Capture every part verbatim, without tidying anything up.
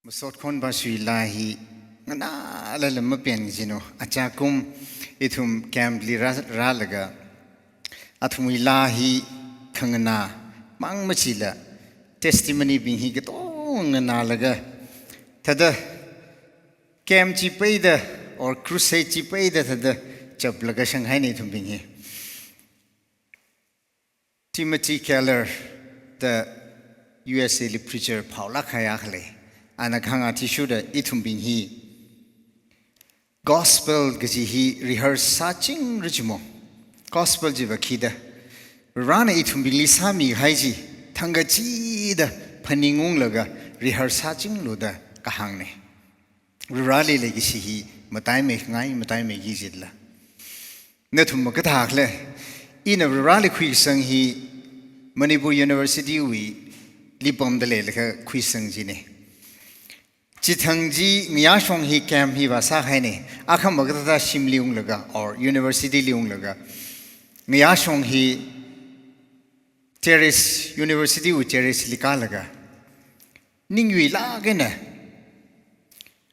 Masot khon ba sui laa hi nganālala mapen jino. Achakum ithum camp li rā, rālaga athumwui laa hi khanganā mang machila testimony bing hi katonga nganālaga thāda camp chi peida or crusade chi peida thāda chaplaga shanghaina ithumbing hi. Timothy Keller da U S A li preacher phaolāk kahai akha lei. Ana kahāng athishurda ithumbing hi gospel kaji hi rehearse sāchingra jimo. Gospel chiva khida, Varena ithumbingli sāmihai chi thangkachida phaningunglaga rehearse sāchinglu da kahāngna. Vareli leikashi hi mataimei khangai, mataimei kajila. Nathum makathā khala, ina Vareli khuisang hi Manipur University wui lipamda leilaga khuisang jina. Chithang chi ngayāshong hi camp hi vāsākahaina, akhama kathāda shimli unglaga or university li unglaga ngayāshong hi terrace, university wui terrace li kālaga ningyuilāk eina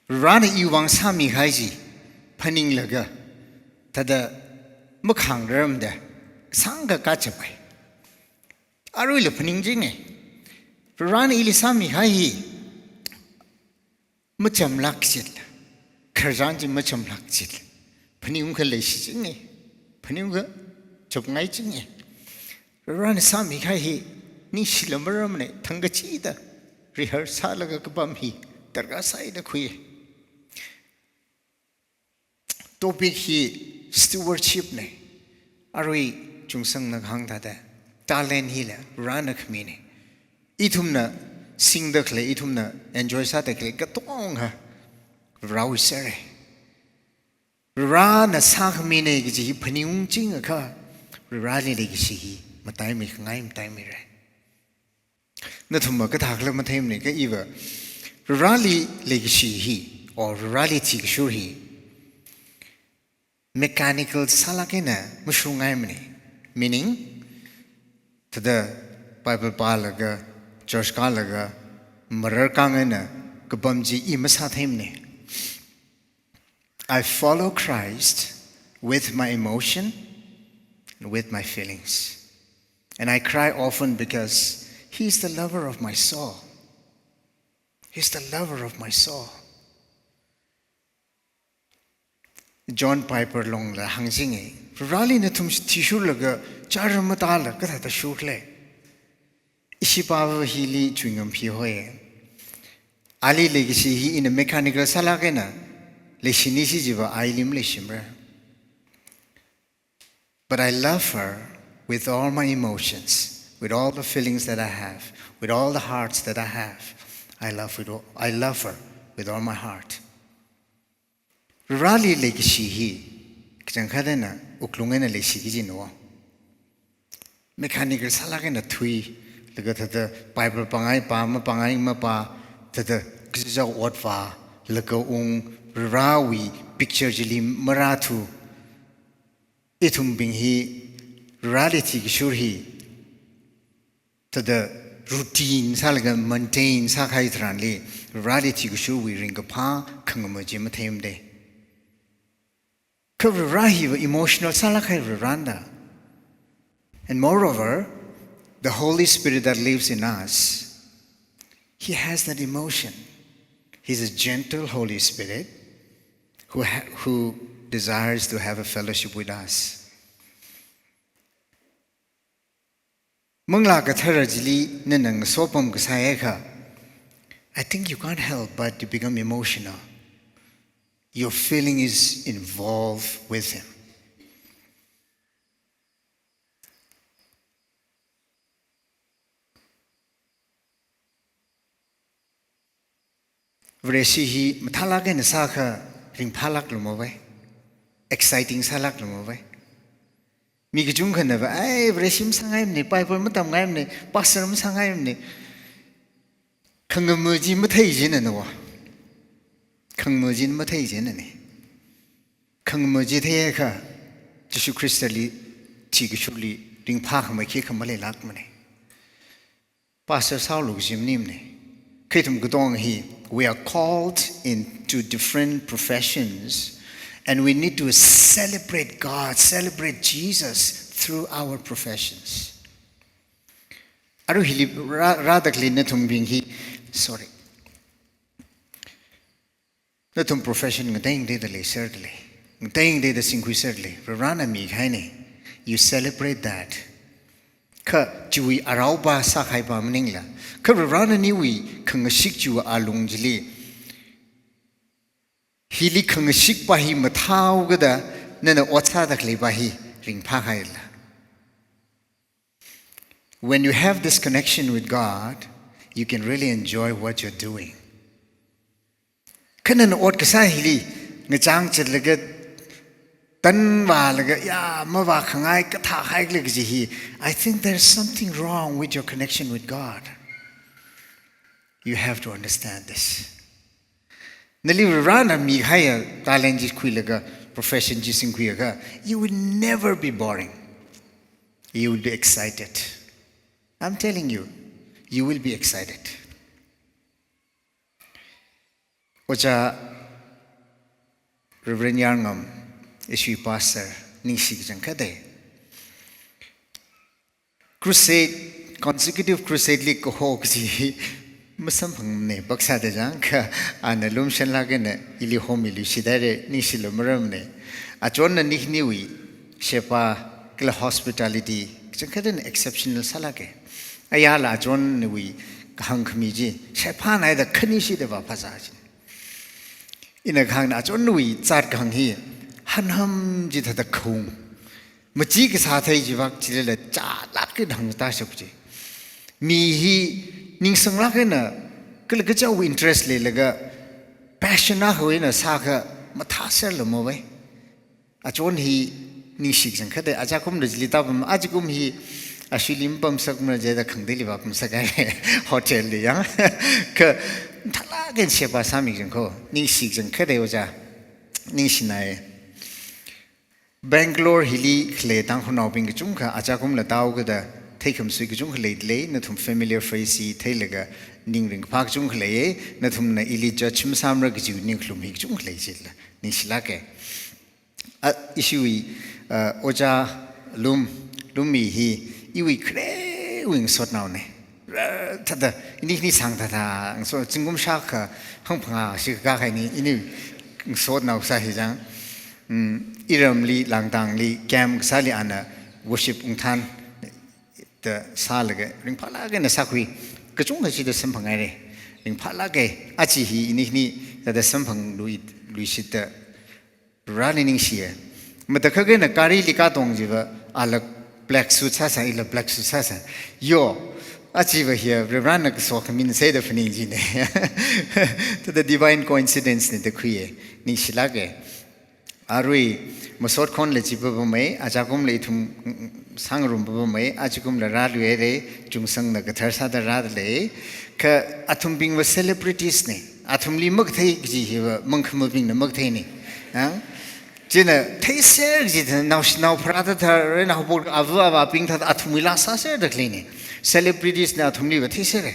Varena iwui vang sāmihai chi phaninglaga thāda makhāngrarmada sangkha kachapai. Aruila phaningchinga. Varena ili sāmihai hi machamlāk chila, khararchan chi machamlāk chila, phaningungkha leishichinga, phaningungkha chapngaichinga. Varena sāmihai hi ningshila mararmana, thangkachida rehearse sālaga kapam hi darkar sāi da khuiya. Topic hi stewardship na. Arui chungsangna kahāng thāda, talent hila Varena khamina. Ithumna singda khalei, ithumna enjoy sāda khalei katonga Varewui sera. Varena sākhamina kaji hi phaningungchingakha, Vareli leikashi hi mataimei khangai, mataimeira. Nathum makathā khala matheimana, kha iva Vareli leikashi hi or Vareli thikashur hi mechanical sālāk eina mashungngaimana. Meaning, thāda Bible pālaga, church kālaga, mararkang eina kapam chi i masātheimana. I follow Christ with my emotion and with my feelings. And I cry often because He is the lover of my soul. He's the lover of my soul. John Piper longla hāngchinga, Vareli nathum thishurlaga chara matāla kathāda shurkhala? Ishi pāva hili chewing gum phihoya. Ali leikashi hi ina mechanical sālāk eina leishini si jiva aili maleishimara. But I love her with all my emotions, with all the feelings that I have, with all the hearts that I have. I love, with all, I love her with all my heart. Vareli leikashi hi kachangkhat eina wuklung eina leishiki jina. Mechanical sālāk eina thuilaga thāda Bible pāngai pā, mapāngai mapā, thāda kachichā ot vālaga ung, Varewui picture chili marāthu. Ithumbing hi Vareli thikashur hi thāda routine sālaga maintain sākahai tharanli, Vareli thikashurwui ringkaphā khangamu chi matheimada. Kha Vare hiva emotional sālāk kahai Varena. And moreover, the Holy Spirit that lives in us, He has that emotion. He's a gentle Holy Spirit who ha-, who desires to have a fellowship with us. Manglā Kathara chili nana ngasopam kasā akha, I think you can't help but to become emotional. Your feeling is involved with Him. Vareshi hi mathālāk eina sākha ringphālāklu mavai, exciting sālāklu mavai. Mi kachungkhana va, ai, Vareshi masāngaimana, Bible matamngaimana, pastor masāngaimana. Khangamu chi mathei jinana va. Khangamu chi mathei jinana. Khangamu chi theiakha, Jishu Khristali thikashurli ringphākhamei khikha maleilākmana. Pastor sālu kaji maningmana. Kha ithum katonga hi We are called into different professions, and we need to celebrate God, celebrate Jesus through our professions. Arui hili rā, rādakhalei nathumbing hi, sorry. Nathum profession ngatei ngateida leiser dalei. Ngatei ngateida singkhuiser dalei. Varivarana mikahaina. You celebrate that. Kha chiwui araopa sākahaipa maningla. Kha Varivarana nawui khangashik chiwui alung chili. Hili khangashikpa hi mathāhaokida nana ot sādakhaleipa hi ringphākahaila. When you have this connection with God, you can really enjoy what you're doing. Kha nana ot kasā hili ngachang chatlaga, tanvālaga, ya, mavākhangai kathāhai khala kaji hi, I think there's something wrong with your connection with God. You have to understand this. Nali Varivarana mikahaiya talent chi khuilaga, profession chi singkhuiakha, you will never be boring. You will be excited. I'm telling you, you will be excited. Ojā Reverend Yarngam, ishiwui pastor, ningshi kachangkhatei. Crusade, consecutive crusade li kaho kaji masamphangmana, baksāda jang kha ana lumshanlāk eina ili homiluishit haira, ningshilui maramna. Achonna nikhaniwui sheba kala hospitality kachangkhat eina exceptional sālāka. Ayala achonnawui kahāng khami chi, shaiphānaida khanishida vāphāzā chi. Ina kahāngna achonnawui zat kahāng hi, hanham chithāda khaung. Machi kasā thei chivak chilala chālāk eina hāngtāshap chi. Mi hi ningsanglāk eina, kala kachiwui interest leilaga, passion akhawui eina sākha mathāserla mavai. Achon hi ningshi kachangkhatei, achakumla chili tāpam, achakum hi ashuili mapamsakmara jida khangateili vāpamsakhaira, hotel li yang. Kha, thālāk eina sheba sāmi kachangkho, ningshi kachangkhatei ojā, ningshinai. Bangalore hili khalei Tangkhulnaobing kachungkha, achakumla tāhaokida, theikhamasui kachungkha leidalei, nathum familiar face hi theilaga, ning ringphā kachungkha leiya, nathumna ili judge masāmara kajiwui ningkhalum hi kachungkha lei chila, ningshilāka. A, ishiwui, a, ojā Lum, Lummi hi, iwui kharewui ngasotnaona. Ra, thāda, ini, ini sāng thāda, ngaso, zingkum shākha, hangphangā shikha kahaina, ini ngasotnao sā hi jang. Mm, iramli, Langdangli, camp kasāli ana worship ungthan da sālaga, ringphālāk eina sākhui, kachungkha chida samphanghaira. Ringphālāka, aja hi ini, ini, thāda samphangluiluishitda, Vareli ningshiya. Matakhak eina garili katong chiva, ala black suit sāsā, ila black suit sāsā. Yo, achiva hiya, Varena kaso khamin sāda phaning china. Thāda divine coincidence na da khuiya, ningshilāka. Arui, masot khonla chi papamei, achakumla ithum, mm, mm, sāngarum papamei, achakumla rāluihaira, chungsangna kathar sāda rādalei. Kha athumbingva celebrities na. Athumli makathei kaji hiva mangkhamabingna makatheina. Ha? China theiser kaji thāda naoshinao pharāda thāda, rena hopok ava avābing thāda athumwui laa sāserda khaleina. Celebrities na athumliva theisera.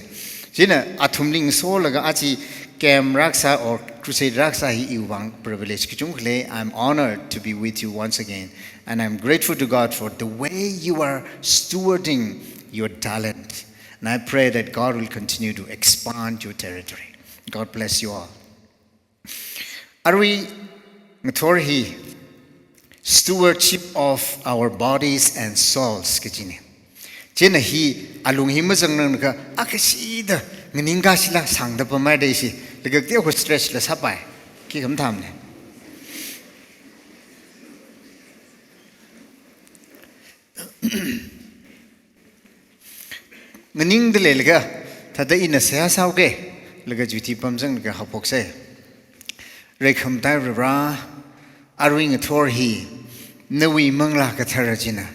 China athumli ngasolaga aja camp rākasā or crusade rākasā hi iwui vang privilege kachungkha lei. I'm honored to be with you once again. And I'm grateful to God for the way you are stewarding your talent. And I pray that God will continue to expand your territory. God bless you all. Arui ngathor hi stewardship of our bodies and souls kajina. China hi alung hi mazangnangakha akashida nganingkashila sāngda pamhaida ishi, laga kateokha stretch la sāpai. Khikha mathāmana. Nganingda leilaga, thāda ina seihā sāhaoka, laga juti pamzanglaga haophoksa. Reikhamataiya Vare, arui ngathor hi, nawui Manglā Kathara china,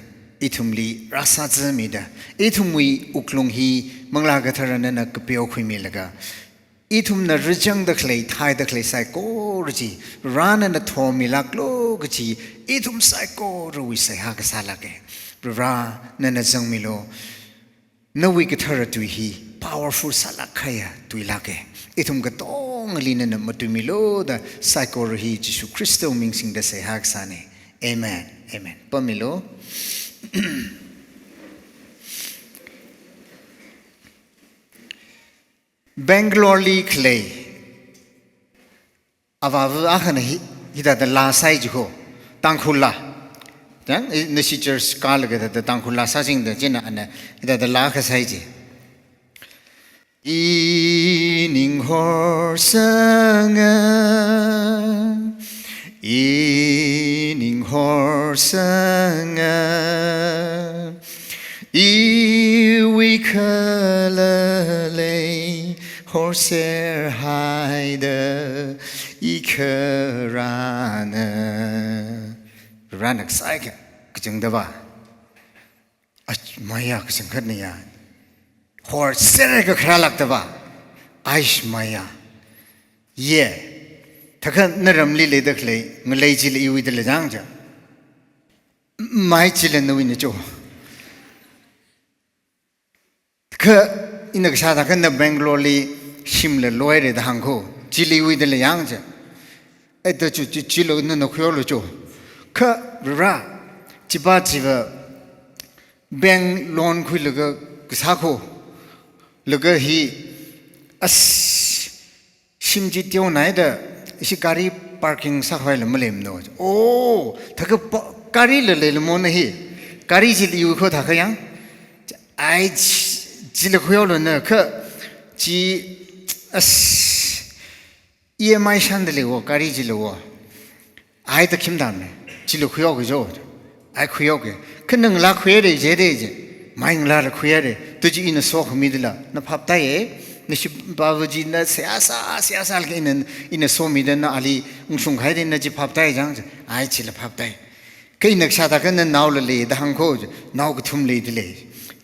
ithumli rāsāzāmida, ithumwui wuklung hi Manglā Kathara nana kapeo khuimilaga, ithumna rāzangda khalei, thaida khalei saikora chi, Vare nana thormilāklu kaji, ithum saikorawui seihā kasā lāka. Vare nana zangmilu, nawui kathara tui hi, powerful sālāk kahaiya tui lāka. Ithum kato katongali nana matuimilu da saikora hi Jishu Khristawui ming singda seihā kasāna. Amen. Amen. Pammilu. Bangalore li khalei avāva akhana hi, hithāda laa sāi jiko, Tangkhul laa. Chang, i, nashi church kālaga thāda Tangkhul laa sāsingda china ana hithāda laa akha sāi ji. Ining horsanga, ining horsanga, iwui khalalei horser haida, ikharāna. Rāna kasai ka, kachangda va. Ach, maya kachangkhatna ya. Horser ka kharālākda va. Aish maya. Ye. Thākha naramli leida khalei, ngalei chila iwuida lei jang ja. Mai chila nawuina cho. Kha ina kashā thākha na Bangalore li shimla loire da hāngko. Chila iwuida lei jang ja. Ai ta chu, chu, chila nana khuiyaolu cho. Kha rā, chipa chiva bank loan khuilaga kasā ko. Laga hi, as, shim chi teonaida, ishi gari parking sākhavai la maleimana. Oh, thākha pa-, gari la leilamo na hi. Gari chila iwui ko thākha yang. Ai, chi-, chila khuiyaolu na kha, chi, as, E M I shānda leiwo, gari chila wo. Ai ta khim tamna, chila khuiyaoki jo. Ai khuiyaoki. Kha ngalā khuihaire jire je. Mai ngalāla khuihaire. Tu chi ina sokhamidala, na phaptaiye. Nashi pava china seihā sā, seihā sālaga ina, ina somida na ali ngashung khaida na chi phaptai jang je. Ai chila phaptai. Kha ina kashā thākha na naola lei da hāngko je. Nao kathum leida lei.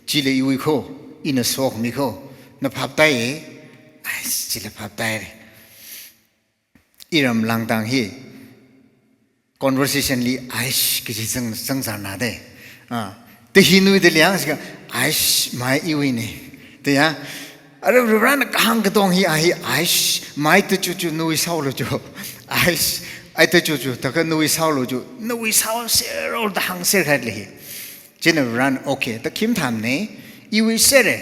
Chila iwui ko, ina sokhami ko. Na phaptaiye. Ai chila phaptaire. Iram langtang hi conversation li aish kaji zang, zangzarna de. Ah, te hi nawuida lei yang sika, aish, mai iwuina. Te ya, ara rāna kahāng katong hi a hi aish, mai ta chu chu nawui sāolu cho. Aish, ai ta chu chu, thākha nawui sāolu cho. Nawui sāoserolu da hāngser khalei hi. China rāna, okay, ta khim tamna, iwui sere,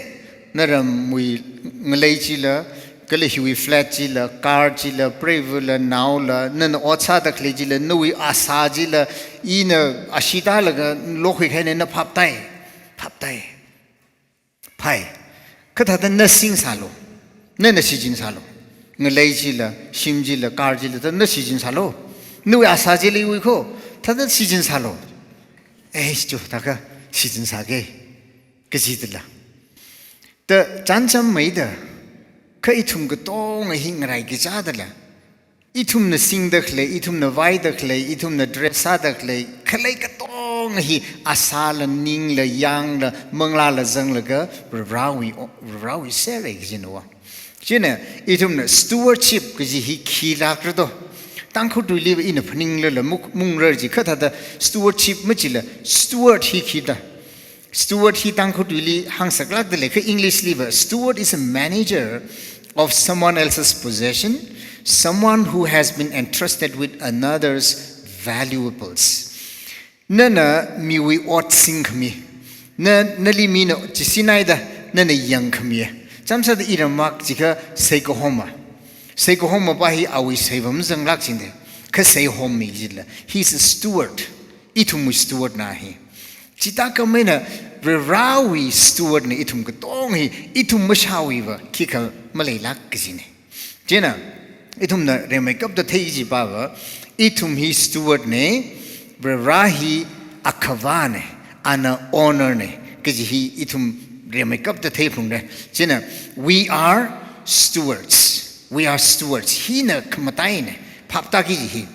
naramwui ngalei chila, kala hiwui flat chila, car chila, preivala, naola, nana ot sāda khalei chila, nawui asā chila, ina ashee tālaga lokhui khaina na phaptai, phaptai. Phai, kha thāda na sing sālu, nana shichin sālu. Ngalei chila, shim chila, car chila, thāda na shichin sālu. Nawui asā chila iwui ko, thāda shichin sālu. Eh, chu thākha shichin sāki, kaji dala. Ta chānjam maida, kha ithum katonga hi ngarai kachā dala. Ithumna singda khalei, ithumna vaida khalei, ithumna dress sāda khalei, khalei katonga hi asāla, ningla, yangla, manglāla zanglaga, Varewui, Varewui sere kajina wa. China, ithumna stewardship kaji hi khi lākra do. Tangkhul tuili ina phaninglala muk-, mungra ji kha thāda stewardship machila, steward hi khi da. Steward hi Tangkhul tuili hāngsaklākda lei kha English liva. Steward is a manager of someone else's possession, someone who has been entrusted with another's valuables. Nana miwui ot singkhami. Na, nali mina chi sinaida, nana yangkhami. Chāmsāda iram mak jikha seikahoma. Seikahoma pa hi awui seiva mazanglāk jinde. Kha seihomi jila. He's a steward. Ithumwui steward na hi. Chithākhamei eina Varewui steward na ithum katonga hi, ithum mashāwuiva khikha maleilāk kajina. China, ithumna rimeikapta thei kaji pava, ithum hi steward na, Vare hi akhavā na, ana owner na, kaji hi ithum rimeikapta theiphungda. China, we are stewards. We are stewards. Hina khamataina, phaptāki kaji hi.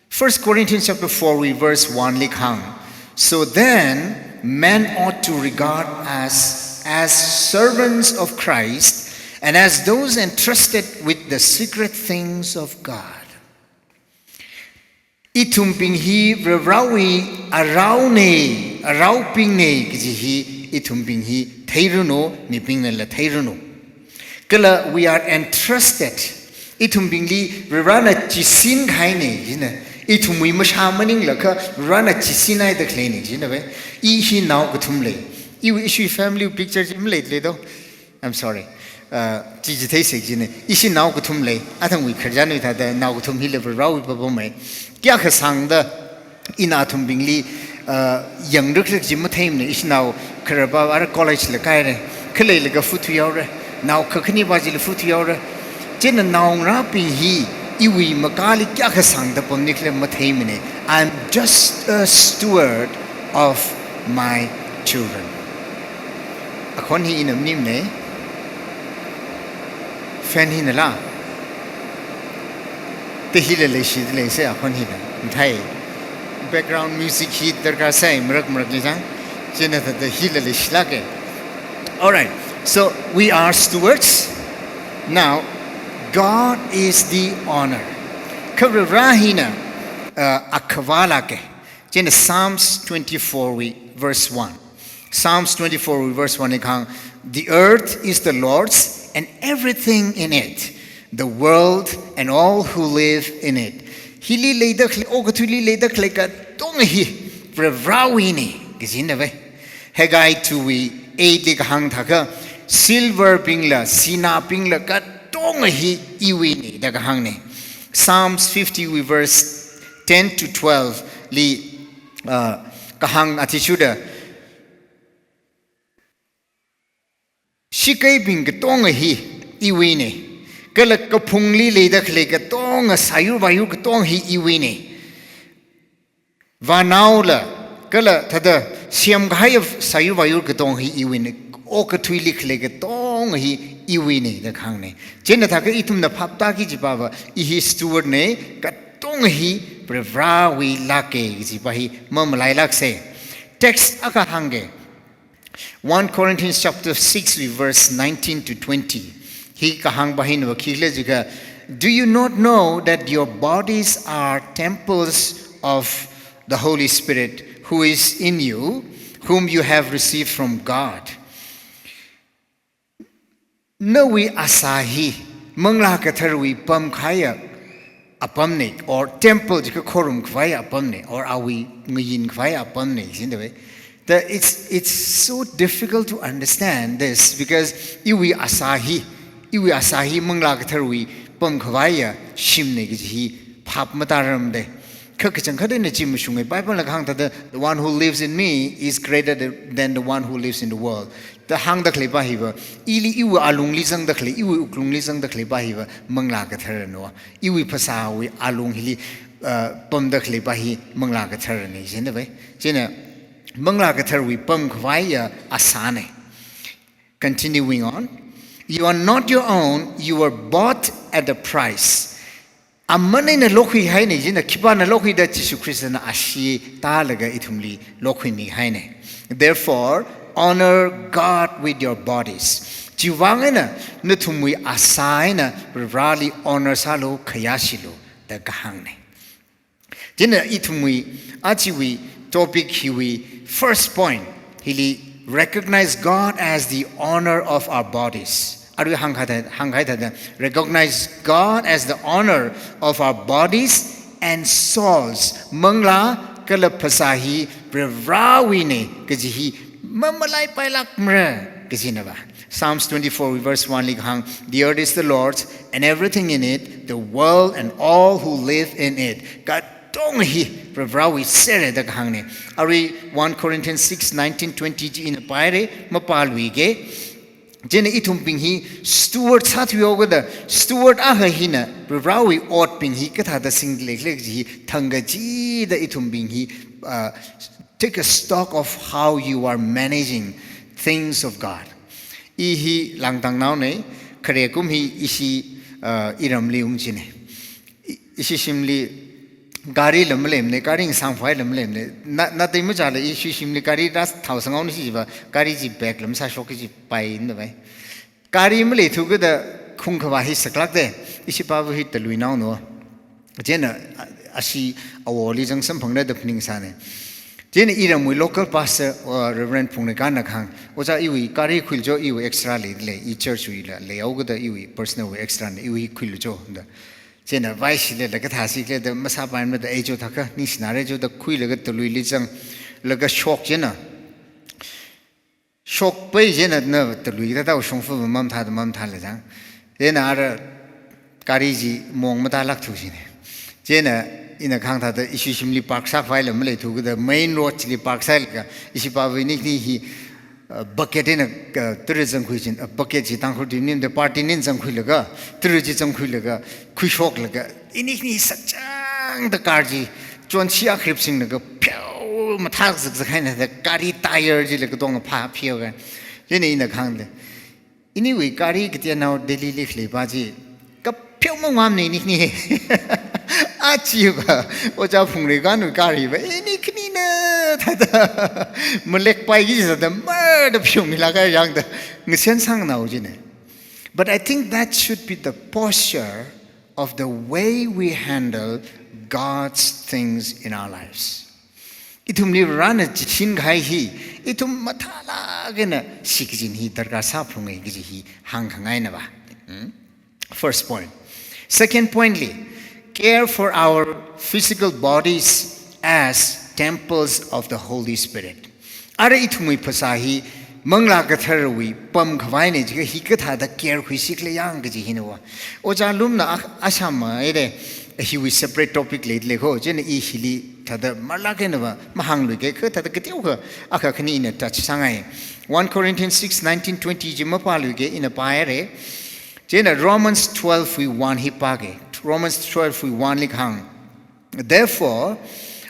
First Corinthians chapter four, verse one li kahāng. So then, men ought to regard us as servants of Christ and as those entrusted with the secret things of God. Ithumbing hi Varewui araona, araobingna kaji hi ithumbing hi theiranu, mibingnala theiranu. Kala we are entrusted Ithumbingli Varena chisin kahaina, jina. Ithumwui masha maningla kha Varena chisin haida khaleina, jina ve. I hi nao kathum lei. Iwui, ishiwui family picture chi maleile do. I'm sorry. Uh, chi chitheisa jina. Ishi nao kathum lei. Athangwui khararchanwui thāda nao kathum hila Varewui papam mai. Kayākha sāngda ina athumbingli, uh, yangrikrik chi matheimana, ishi nao khararpa ara college la kahaira. Khaleilaga futu yaora. Nao kakhane pa chila futu yaora. China naongarābing hi iwui makāli kayākha sāngda pamni khala matheimana. I'm just a steward of my children. Akhon hi ina maningmana. Fan hinala. Te hila leishi leisa akhon hila. Mathei. Background music hi darkar sai marak marakli chang. China thāda hila leishilāka. All right. So we are stewards. Now, God is the owner. Kha Vare hina, uh, akhavā lāka. China Psalms twenty-four wui verse one. Psalms twenty-four wui verse one li kahāng, "The earth is the Lord's and everything in it, the world and all who live in it." Hili leida khalei, okathuili leida khalei katonga hi Varewuina, kajina ve. Haggai two wui eight li kahāng thākha, "Silver bingla, sinā bingla katonga hi iwuina," da kahāngna. Psalms fifty wui verse ten to twelve li, uh, kahāng athishurda, "Shikeibing katonga hi iwuina, kala kaphungli leida khalei katonga, sāyur vāyur katonga hi iwuina. Vānaola, kala thāda semkahaiya sāyur vāyur katonga hi iwuina, okathuili khalei katonga hi iwuina," da kahāngna. China thākha ithumna phaptāki kajipava, i hi steward na, katonga hi Varewui lāka kajipa hi mamalailāksa. Text akha hāngga. One Corinthians chapter six, verse nineteen to twenty. Hi kahāngpa hina va khikhala jiakha, "Do you not know that your bodies are temples of the Holy Spirit who is in you, whom you have received from God?" Nawui asā hi Manglā Katharawui pamkahaiya apamna, or temple jiakha khorumkhavai apamna, or awui ngayinkhavai apamna, jina ve. The, it's, it's so difficult to understand this because iwui asā hi, iwui asā hi Manglā Katharawui pamkhavaiya shimna kaji hi phap matāramda. Kha kachangkhat eina chi mashunga, Bible na kahāng thāda, "The one who lives in me is greater than the one who lives in the world." Da hāngda khaleipa hiva, ili iwui alungli zangda khalei, iwui wuklungli zangda khaleipa hiva Manglā Katharana. Iwui phasāwui alung hili, uh, pamda khaleipa hi Manglā Katharana, jina ve. China Manglā Katharawui pamkhavaiya asāna. Continuing on, "You are not your own, you were bought at a price." Aman eina lokhuihaina, jina khipāna lokhuida, Jishu Khristana ashee tālaga ithumli lokhuimihaina. "Therefore, honor God with your bodies." Chiwuivang eina nathumwui asā eina Vareli honor sālu, khayāshilu, da kahāngna. China ithumwui, ajawui topic hiwui first point hili, recognize God as the owner of our bodies. Arui hāngkahai thā-, hāngkahai thāda, recognize God as the owner of our bodies and souls. Manglā kala phasā hi Varewuina kaji hi mamalaipailākmara kajina va. Psalms twenty-four verse one li kahāng, "The earth is the Lord's and everything in it, the world and all who live in it." Katonga hi Varewui sera da kahāngna. Arui one Corinthians six nineteen twenty chi ina paira, mapāluiga. China ithumbing hi steward sāthuihaokida, steward akha hina Varewui otbing hi kathāda singda leikhala kaji hi thangkachida ithumbing hi, uh, take a stock of how you are managing things of God. I hi Langtangnaona, khare kum hi ishi, uh, iramli ungchina. I-, ishi shimli gari la maleimana, gari ngasāngphaila maleimana. Na, na tei machāla ishi shimli gari rāthao sanghaona jiva, gari chi back la masāshok kaji paina vai. Gari maleithu kida khungkhavā hi saklākda, ishi pava hi Taluinaona. China, a-, ashi awoli zang samphangda da phaningsāna. Chieina iramwui local pastor, uh, Reverend Phungreikana kahāng, "Ojā, iwui gari khuilu cho, iwui extra leilei, i church wuila leihaokida iwui personal wui extra na, iwui khuilu cho," da. Chieina vaishilala kathā sikhala da masāpaimara da, "Ei cho, thākha ningshinare cho," da khuilaga taluili zanglaga shok chieina. Shokpai chieina na talui kathāda shongfa mamathāda mamathāla zang. Chieina ara gari chi mong matālākthu jina. Chieina ina kahāng thāda ishi shimli park sākhavaila maleithu kida main road chili park sālaga ishi pāvei nikni hi, uh, bucket eina, uh, tara zangkhui jina, uh, bucket chi Tangkhul team eina da party eina zangkhuilaga, tara chi zangkhuilaga, khuishoklaga, inikni sakchangda car chi chonshi akhrip singlaga pheomathā zakzak haina da gari tyre chila katonga phāpheoga. Chieina ina kahāngda, "Iniwui gari kateonao Delhili khaleipa chi kapheoma ngamna inikni." Achiva, Ojā Phungreikanwui gari va iniknina thāda malekpai kajida marda pheomilaga yangda ngasen sangnao jina. But I think that should be the posture of the way we handle God's things in our lives. Ithumli Varena chichin kahai hi, ithum mathālāk eina shikachin hi darkar sāphalunga kaji hi hāngkhangaina va. Hmm? First point. Second point li, care for our physical bodies as temples of the Holy Spirit. Ara ithumwui phasā hi Manglā Katharawui pamkhavaina jiakha hi kathāda care khuisikhala yang kaji hina va. Ojā Lumna a, ashama ere, hiwui separate topic leilei kho, chieina i hili thāda marlāk eina va mahāngluike, kha thāda kateokha akha khani ina touch sāngai. One Corinthians six nineteen twenty chi mapāluike, ina pāhaire. Chieina Romans twelve wui one hi pāke. Romans twelve wui one li kahāng, "Therefore,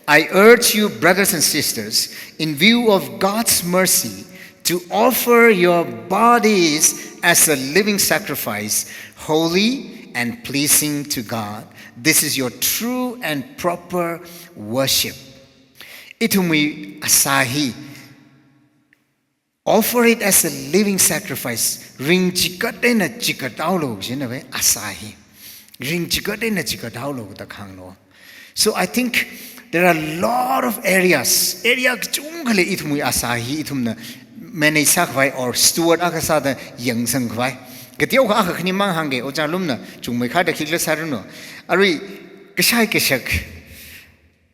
I urge you, brothers and sisters, in view of God's mercy, to offer your bodies as a living sacrifice, holy and pleasing to God. This is your true and proper worship." Ithumwui asā hi, "Offer it as a living sacrifice." Ringchikat eina chikathaolu jina ve asā hi. Ringchikat eina chikathaolu da kahāngna. So I think there are a lot of areas, area kachungkha lei ithumwui asā hi ithumna manage sākhavai or steward akha sāda yangsangkhavai. Kateokha akha khanimang hāngke, Ojā Lumna chungmeikhada khikhala sāranu. Arui kashai kashak,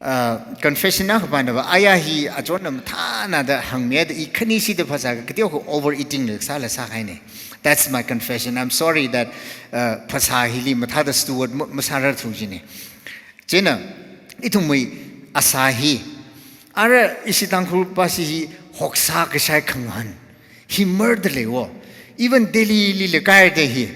uh, confession akhapana va, aya hi achonna mathāna da hāngmi da i khanishida phasā kateokha overeating la sāla sākahaina. That's my confession. I'm sorry that, uh, phasā hili mathāda steward ma, masārarthu jina. Chieina ithumwui asā hi, ara ishi Tangkhul pasi hi hoksā kashai khangahān hi marda lei wo. Even Delhili la kaida hi,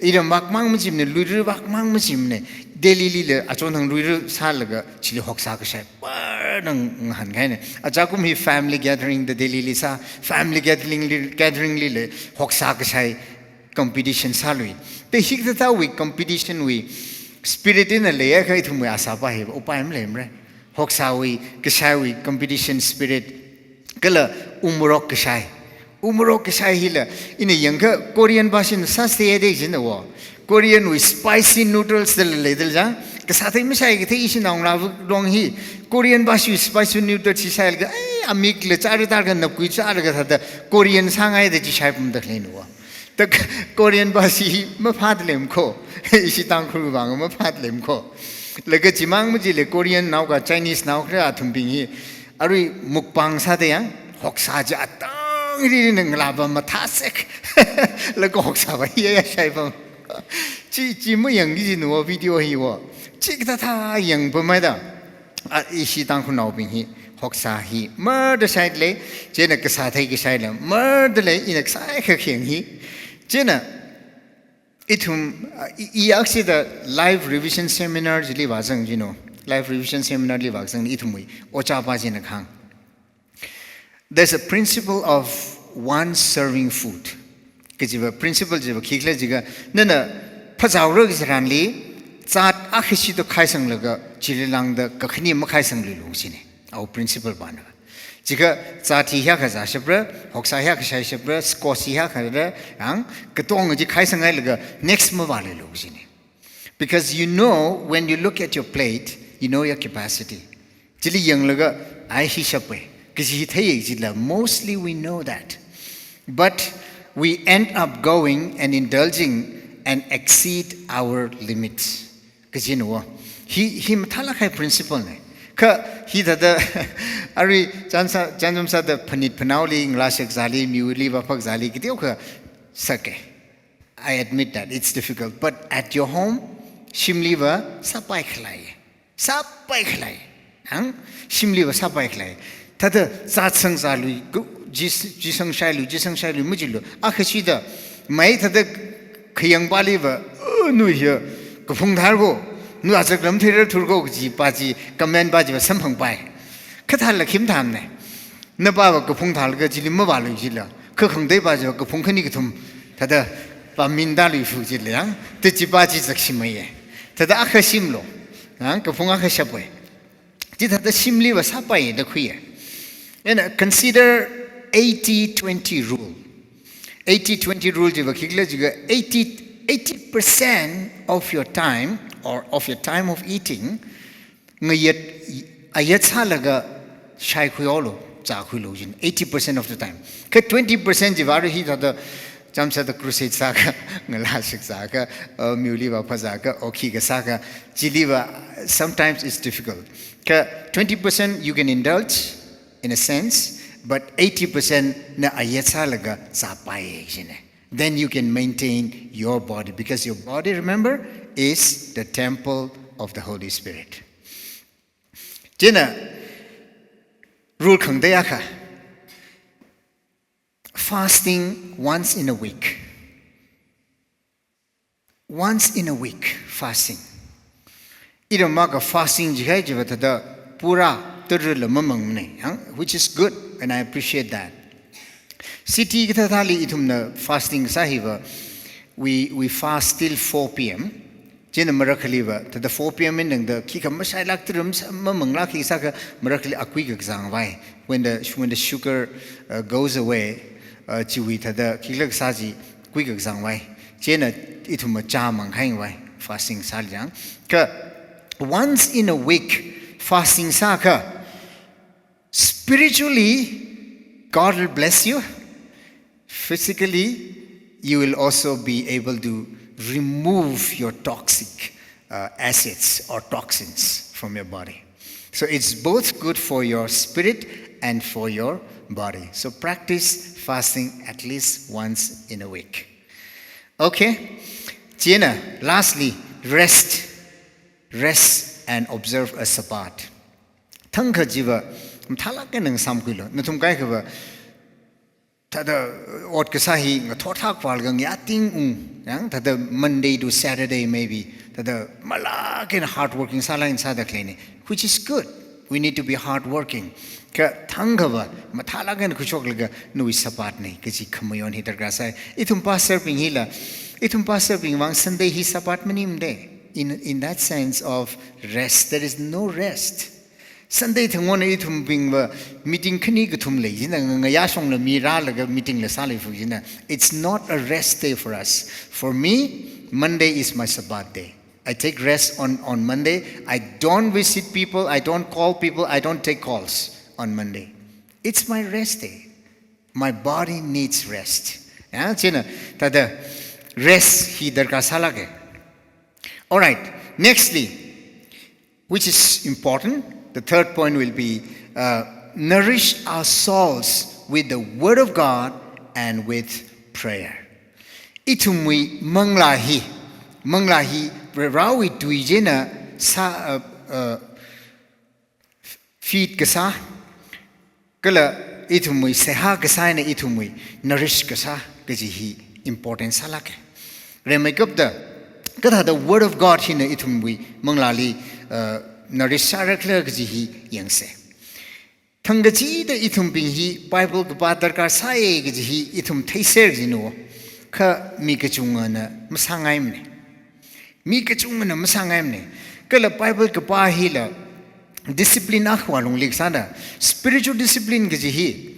iram vākmang machimana, luira vākmang machimana, Delhili la achon thang luira sālaga chili hoksā kashai marda ngahānkahaina. Ajakum hi family gathering da Delhili sā, family gathering li, gathering li la hoksā kashai competition sālui. Te hikathāwui competition wui spirit eina leiakha ithumwui asā pa hi upai maleimara. Hoksāwui kashaiwui competition spirit, kala umorok kashai. Umorok kashai hila ina yangakha Korean pashina sāsei de jina wo. Korean wui spicy noodles da leida lei zang. Kasā thei mashai kathei ishi naongalāva long hi Korean pashiwui spicy noodles chi shailaga, ai, amik la chara targa napkui chara kathāda Korean sāngai da chi shaipamda khaleina wo. Ta Korean pashi hi maphāda leimana kho. Ishi Tangkhul vang maphāda leimana kho. Laga chimang machila Korean nao ka Chinese nao khara athumbing hi arui mukbang sāda yang, hoksā chi atang ririna ngalāva mathāsek. Laga hoksā va hiya shaipam. Chi, chi mayangki jina wo video hi wo. Chikathā thā yangpamhaida. A, ishi Tangkhulnaobing hi hoksā hi marda shailei, chieina kasā thei kashaila marda lei, ina kasā khakheng hi. Chieina ithum, a, i, i aksida live revision seminar chili vāzang jino. Live revision seminar li vāzang ithumwui ojā pa china kahāng, "There's a principle of one serving food." Kajiva principle chiva khikhala jiakha, nana phazāora kaji tharanli, zat akhashi to khaisanglaga, chili lāngda kakhane makhaisangluilu jina. Our principle pana. Jiakha zat hi hiyākha zāshapra, hoksā hiyākha shaishapra, squash hi hiyākha ra, ang katonga chi khaisangngailaga next mavāluilu jina. Because you know, when you look at your plate, you know your capacity. Chili yanglaga, ai hi shapwai. Kaji hi theiya jila, mostly we know that. But we end up going and indulging and exceed our limits. Kajinwo. Hi, hi mathālāk kahai principle ne. Kha hi thāda, arui chānsa, chānjam sāda phanit phanaoli, ngalā shakzāli, miwuili vāphakzāli, kateokha sāke. I admit that it's difficult. But at your home, shimliva sāpai khalei. Sāpai khalei. Ang? Shimliva sāpai khalei. Thāda zatsang zālui, gu-, jis-, jisang shailui, jisang shailui, majilu. Akhashida, mai thāda khayang paliva, "Oh, nu hiya, kaphung tharko, nu achak lam theirar thurko," kaji pa chi, comment pa chiva samphangpai. Kha thāla khim thamne. Napava kaphung thālaga chili mavālui jila. Kha khangatei pa chiva kaphung khani kathum. Thāda pa min dalui phu jila yang. Te chi pa chi zakshimaiye. Thāda akha shimlo. Yang kaphung akha shapwai. Chi thāda shimliva sāpai da khuiye. And, uh, consider eighty twenty rule. Eighty twenty rule chiva khikhala jiga eighty, eighty percent of your time or of your time of eating, ngayat, ayat sālaga shaikhuihaolu, zākhuilu jin, eighty percent of the time. Kha twenty percent chiva arui hi thāda, chānjam sāda crusade sāka, ngalā shakzāka, uh, miwuili vāphazāka, okhi kasāka, chiliva, sometimes it's difficult. Kha twenty percent you can indulge, in a sense, but eighty percent na ayat sālaga zāpai jine. Then you can maintain your body, because your body, remember, is the temple of the Holy Spirit. Chieina, rule khangatei akha. Fasting once in a week. Once in a week, fasting. Iramaka fasting jihai jiva thāda pura tara lama mangne, yang, which is good, and I appreciate that. City kathāthāli ithumna fasting sāhiva, we, we fast till four P M. Chieina marakhaliva, thāda four P M eina tangda, khikha mashailāk tara ma manglāk hi sākha marakhali akui kakazang vai. When the, when the sugar, uh, goes away, uh, chiwui thāda khikha kasā chi kui kakazang vai. Chieina ithumva chā manghaing vai, fasting sāli yang. Kha once in a week, fasting sākha, spiritually, God will bless you. Physically, you will also be able to remove your toxic, uh, acids or toxins from your body. So it's both good for your spirit and for your body. So practice fasting at least once in a week. Okay? Chieina, lastly, rest. Rest and observe a Sabbath. Thangkha jiva, mathālāk eina ngasāmkhuilu. Nathum kaikhava, thāda ot kasā hi ngathor thak phalga ngayā ting ung, yang, thāda Monday to Saturday maybe, thāda malāk eina hard working sālāk eina sāda khaleine, which is good. We need to be hard working. Kha thangkhava, mathālāk eina khuishoklaga nawui Sabbath ne, kaji khamayon hi darkar sai. Ithum pastor bing hila, ithum pastor bing vang Sunday hi Sabbath maningmade. In, in that sense of rest, there is no rest. Sunday thangona ithumbingva meeting khani kathum lei jina, nga-, ngayā shongla mi rālaga meeting la sālei phu jina. It's not a rest day for us. For me, Monday is my Sabbath day. I take rest on, on Monday. I don't visit people. I don't call people. I don't take calls on Monday. It's my rest day. My body needs rest. Ya, chieina, thāda rest hi darkar sālāke. All right. Nextly, which is important, the third point will be, uh, nourish our souls with the word of God and with prayer. Ithumwui manglā hi, manglā hi, Varewui tui chieina sā, uh, uh, feed kasā, kala ithumwui seihā kasā eina ithumwui nourish kasā kaji hi important sālāke. Rimeikapta, kathāda Word of God hina ithumwui manglāli, uh, nourish sārakhala kaji hi yangse. Thangkachida ithumbing hi Bible kapā darkar sāye kaji hi ithum theiser jinu, kha mi kachungana masāngaimane. Mi kachungana masāngaimane. Kala Bible kapā hila discipline akhawui lungli kasāna. Spiritual discipline kaji hi,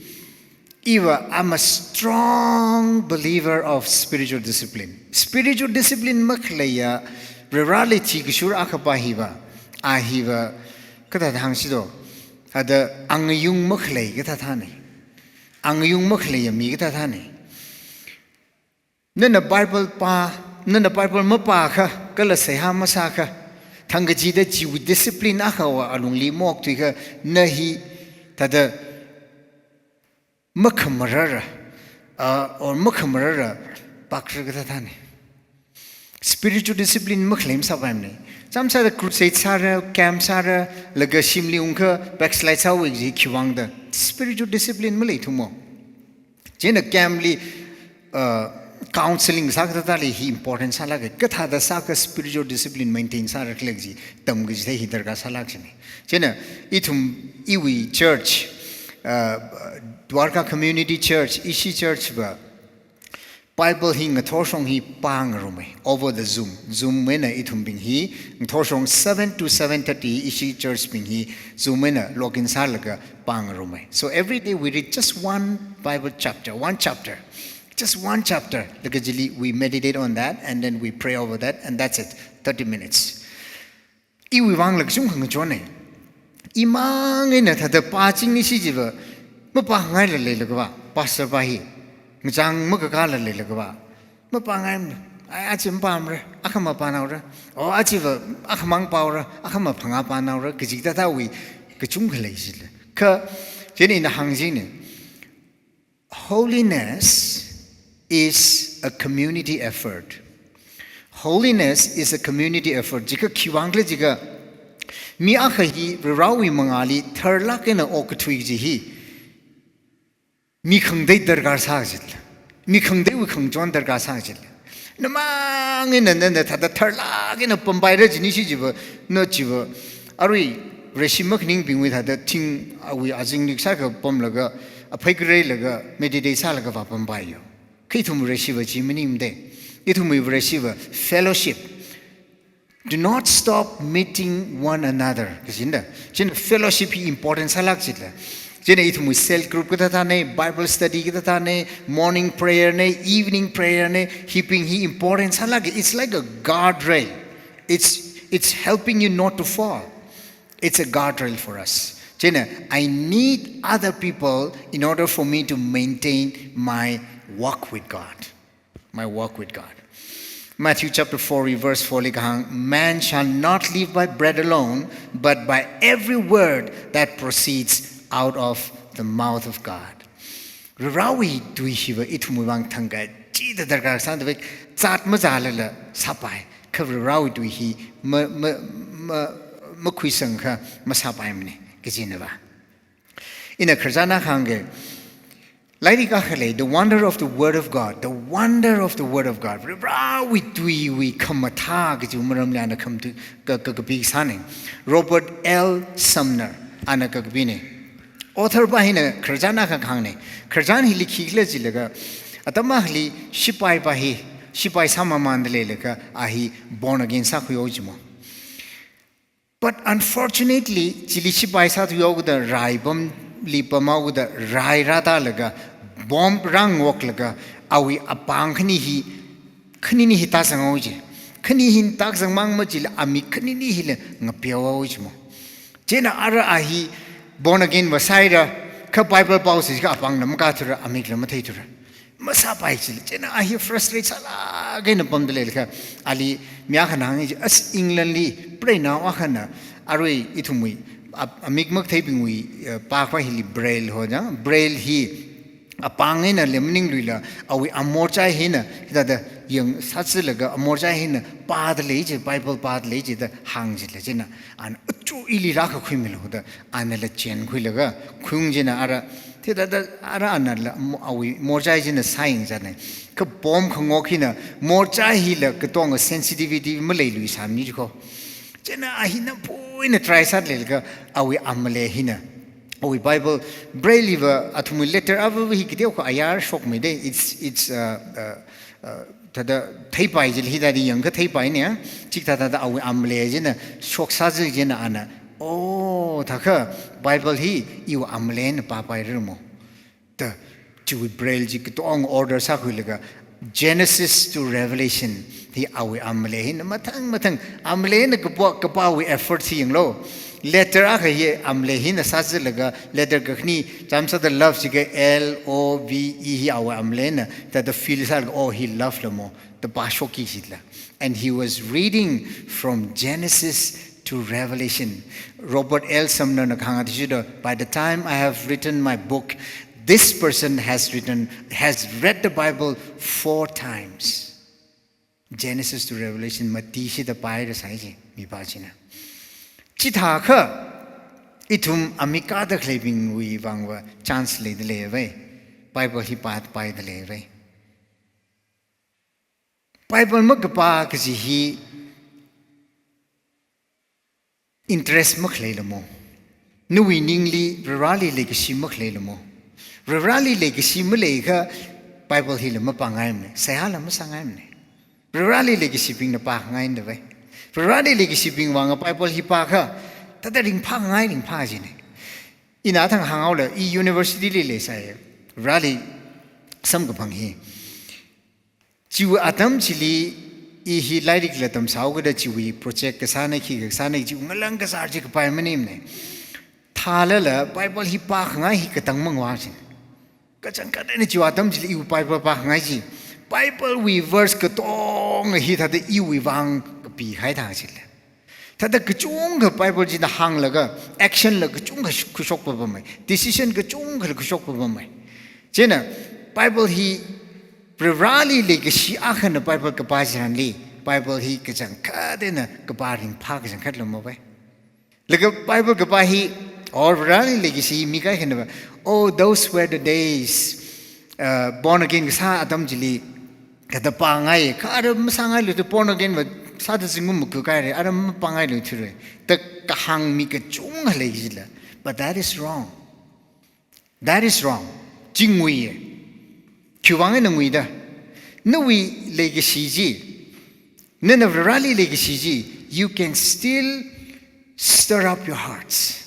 iva, I'm a strong believer of spiritual discipline. Spiritual discipline makhaleiya, Vareli thikashur akhapa hiva, a hiva, kathāda hāngsi do, Ada angayung makhalei kathāthāna. Angayung makhaleiya mi kathāthāna. Nana Bible pā, nana Bible mapākha, kala seihā masākha, thangkachida chiwui discipline akhawui alungli maokthuikha, na hi thāda makhamarara, uh, or makhamarara pakra kathāthāna. Spiritual discipline makhalei masāpaimana. Chāmsāda crusade sāra, camp sāra, laga shimli ungkha backslide sāhaowa kaji khiwuivang da. Spiritual discipline maleithumo. Chieina camp li, uh, counseling sā kathāthāli hi important sālāka, kathāda sākha spiritual discipline maintain sāra khala kaji tamkachithei hi darkar sālāka jina. Chieina ithum iwui church, uh, Dwarka Community Church, ishi church va Bible hi ngathorshong hi pāngarumma over the Zoom. Zoom eina ithumbing hi ngathorshong seven to seven thirty ishi church bing hi Zoom eina login sālaga pāngarumma. So every day we read just one Bible chapter, one chapter, just one chapter. Laga chili we meditate on that and then we pray over that and that's it, thirty minutes. Iwui vangla kachungkha ngachonna. Imang eina thāda pāchingni shi chiva, mapāngaila leilakava, pastor pā hi. Ngachang makakāla leilakava, mapāngai, ai, achi mapāmara, akhama pānaora. O, achiva, akhamang pāora, akhama phangā pānaora, kaji kathāthāwui kachungkha lei jila. Kha, chieina ina hāng jina. Holiness is a community effort. Holiness is a community effort. Jiakha khiwuivang khala jiakha, mi akha hi Varewui mangāli tharlāk eina okathui kaji hi mi khangatei darkar sā jila. Mi khangateiwui khangachon darkar sā jila. Namang eina nana thāda tharlāk eina pampaira jini shi chiva, na chiva, arui Vareshi makhaningbingwui thāda thing awui azinglik sākha pamlaga, aphei kareilaga, meditate sālaga va pampaiyo. Kha ithum Vareshiva chi maningmade. Ithumwui Vareshiva fellowship. Do not stop meeting one another. Kajina. Chieina fellowship hi important sālāka jila. Chieina ithumwui cell group kathāthāna, Bible study kathāthāna, morning prayer na, evening prayer na, hibing hi important sālāka. It's like a guardrail. It's, it's helping you not to fall. It's a guardrail for us. Chieina, I need other people in order for me to maintain my walk with God. My walk with God. Matthew chapter four, verse four li kahāng, "Man shall not live by bread alone, but by every word that proceeds out of the mouth of God." Varewui tui hiva ithumwui vang thangkachida darkar sāda vek, zat mazālala sāpai, kha Varewui tui hi ma, ma, ma, makhuisangkha masāpaimana, kajina va. Ina khararchan akha hāngga, lairik akha lei, The Wonder of the Word of God, The Wonder of the Word of God. Varewui tuiwui khamathā kaji maramli ana khamatui ka, ka, kapi sāna. Robert L. Sumner ana kakapina. Author pā hina khararchan akha hāngna. Khararchan hili khikhala jilaga, atam akhali shipai pā hi, shipai sāmamānda leilaga, a hi born again sākhuihaowa jimo. But unfortunately, chili shipai sāthuihaoda rai pamli pamhaoda rai rātālaga, bomb rāngoklaga, awui apāng khani hi, khanini hi tāzanghaowa ji. Khani hi tāzangmang machila amik khanini hila ngapeohaowa jimo. Chieina ara a hi born again va sāhaira, kha Bible pāhaosa jiakha apāngla makāthura, amikla matheithura. Masāpai jila, chieina a hi frustrate sālāk eina pamda leilakha, ali mi akhana hānga ji, as England li, preinao akhana, arui ithumwui, a, amik maktheibingwui, eh, pākhavai hili Braille ho jang, Braille hi, apāng einala maningluila, awui amorchai hina, hithāda yang sāchilaga amorchai hina, pāda lei ji, Bible pāda lei ji da hāng jila chieina, ana achu ili rākakhuimilu da, anala chenkhuilaga, khuiung chieina ara, thidada ara anala mo-, awui morchai china sāyang zatna. Kha bomb khangok hina, morchai hila katonga sensitivity maleilui sāmani jiko. Chieina a hina puina try sāda leilaga awui amale hina. Awui Bible, Braille va athumwui letter ava hi kateokha ayar shokmeida. It's, it's, uh, uh, uh, thāda theipai jila hithāda yangakha theipaina ya. Chikathā thāda awui amale china shoksā ji chieina ana, "Oh, thākha Bible hi iwui amalena pāpairamo." Da, chiwui Braille chi katonga order sākhuilaga, Genesis to Revelation hi awui amale hina mathang mathang, amalena kapā, kapāwui effort hi yanglu. Letter akha hi amlei hina sāzalaga, letter kakhani, chāmsāda love jiakha L O V E hi awui amleina, thāda feel sālaga, oh, hi love lamo, da pāshokki jila. And he was reading from Genesis to Revelation. Robert L. Sumner na kahāng athishurda, "By the time I have written my book, this person has written, has read the Bible four times." Genesis to Revelation mati shida pāhaira sai chi, mipā china. Chithākha, ithum amik kāda khaleibingwui vangva chance leida leiva. Bible hi pāda pāda leiva. Bible makapā kaji hi interest makhalei lamo. Nawui ningli Vareli leikashi makhalei lamo. Vareli leikashi maleiakha Bible hila mapāngaimana, seihāla masāngaimana. Vareli leikashibingna pāngaida vai. Vareli leikashibing vang Bible hi pākha, thāda ringphāngai, ringphā jina. Ina thang hānghaola, i university li leisai, Vareli samkaphang hi. Chiwui atam chili i hi lairikla tamsāhaokida chiwui project kasāna, khi kasāna, chiwui ngalang kasār chi kapai maningmana. Thālala Bible hi pākhangai hi katang mangwa jina. Kachangkhat eina chiwui atam chili iwui Bible pākhangai chi, Bible wui verse katonga hi thāda iwui vang kapihai thā chila. Thāda kachungkha Bible china hānglaga, action la kachungkha khuishok papamai, decision kachungkha khuishok papamai. Chieina Bible hi Vareli leikashi akhana Bible kapā chitharanli, Bible hi kachangkhat eina kapā ringphā kachangkhat lamo vai. Laga Bible kapā hi, or Vareli leikashi mi kaikhanava, "Oh, those were the days, uh, born again kasā atam chili, kathāda pāngai, kha ara masāngailui thura, born again va sāda zingkum makakahaira, ara mapāngailui thura," da kahāng mi kachungkha lei jila. But that is wrong. That is wrong. Chi nguiya. Khiwui vang eina nguida? Nawui leikashi chi, nana Vareli leikashi chi, you can still stir up your hearts.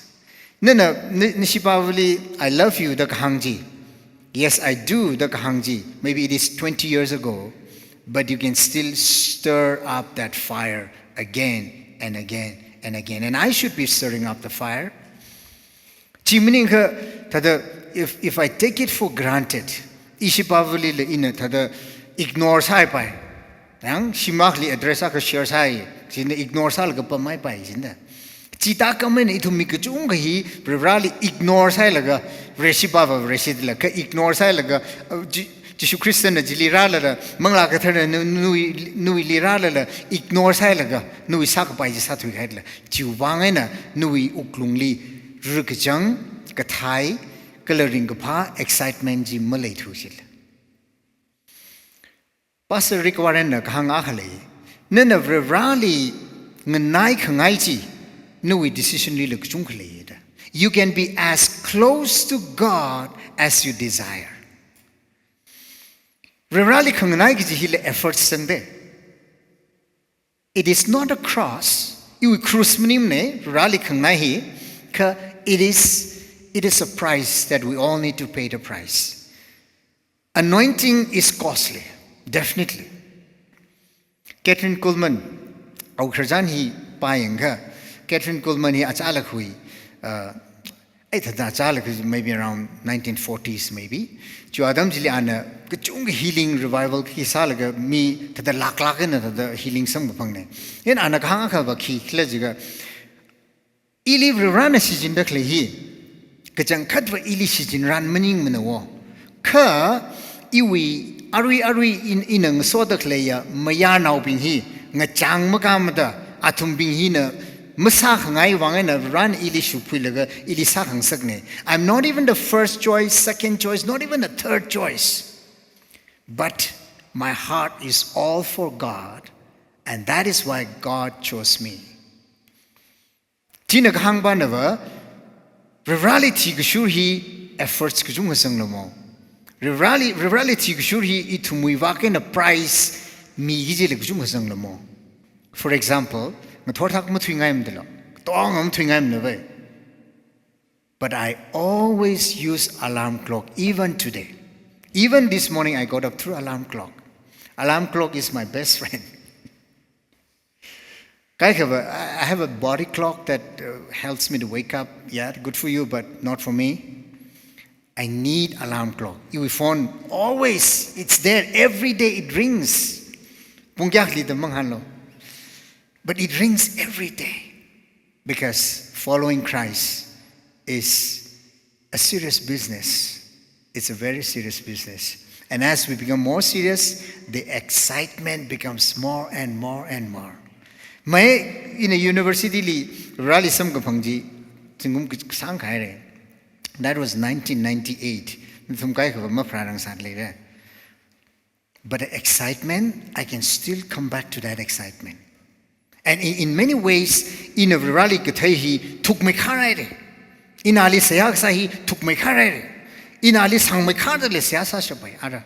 Nana, na, nashibavali, "I love you," da kahāng chi. "Yes, I do," da kahāng chi. Maybe it is twenty years ago, but you can still stir up that fire again and again and again. And I should be stirring up the fire. Chi maningakha, thāda, if, if I take it for granted, ishibavali la ina thāda ignore sāpai. Yang, shimakli address akha share sāi, chieina ignore sālaga pamhaipai chieina. Chithākha mena ithum mi kachungkha hi Vareli ignore sālaga, Vareshibava Vareshidala, kha ignore sālaga, uh, Ji-, Jishu Khristana chili rālala, Manglā Katharana nu-, nawui, nawuili rālala, ignore sālaga, nawui sākapai chi sāthuihailala. Chiwui vang eina nawui wuklungli rikachang, kathei, kala ringkaphā, excitement chi maleithu jila. Pastor Rick Warren na kahāng akha lei, "Nana Vareli nganaikhangai chi, nawui decision lila kachungkha leida. You can be as close to God as you desire." Vareli khanganai kaji hila effort sangda. It is not a cross. Iwui cross maningmana, Vareli khanganai hi, kha it is, it is a price that we all need to pay the price. Anointing is costly, definitely. Kathryn Kuhlman, awui khararchan hi pāyangakha, Kathryn Kuhlman hi achālakha hui, uh, ei, thāda achālakha hui, maybe around nineteen forties, maybe. Chiwui atam chili ana kachungkha healing revival khi sālaga mi thāda laklak eina thāda healing samkaphangna. Chieina ana kahāng akhava khikhala jiakha, "Ili Varena shichinda khalei hi, kachangkhatva ili shichinran maningmana wo. Kha iwui arui arui in, ina ngasoda khaleiya mayarnaobing hi ngachang makāmada, athumbing hina masākhangai vang eina Varena ili shuphuilaga ili sākhangasakna. I'm not even the first choice, second choice, not even the third choice. But my heart is all for God, and that is why God chose me." China kahāng panava, Vareli thikashur hi efforts kachungkha zanglamo. Vareli, Vareli thikashur hi ithumwui vak eina price miki chila kachungkha zanglamo. For example, ngathor thak mathuingaimada lo, tong mathuingaimana vai. But I always use alarm clock, even today. Even this morning, I got up through alarm clock. Alarm clock is my best friend. Kaikhava, I I have a body clock that uh, helps me to wake up. Yeah, good for you, but not for me. I need alarm clock. Your phone, always, it's there. Every day it rings. Pung kayākha lida mangahānlu. But it rings every day. Because following Christ is a serious business. It's a very serious business. And as we become more serious, the excitement becomes more and more and more. Mai, ina university li Vareli samkaphang chi, zingkum kasāng khahaira. That was nineteen ninety-eight. Nathum kaikhava mapharāngasakleira. But the excitement, I can still come back to that excitement. And in, in many ways, ina Vareli kathei hi thukmeikharhaira. Ina ali seihā kasā hi thukmeikharhaira. Ina ali sangmeikharda le seihā sāshapai, ara.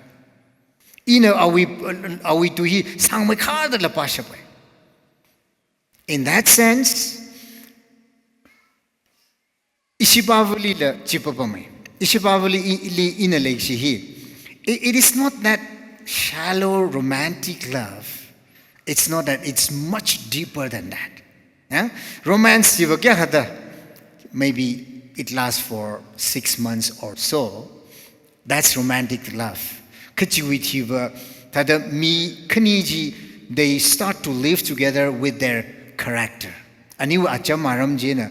Ina awui, awui tui hi sangmeikharda le pāshapai. In that sense, ishi Bible lila chi papamai. Ishi Bible li, li ina leikashi hi. It, it is not that shallow romantic love. It's not that. It's much deeper than that. Yeah? Romance chiva kayākha da. Maybe it lasts for six months or so. That's romantic love. Kha chiwui thiva, thāda mi khani chi, they start to live together with their character. Aniwui acham aram china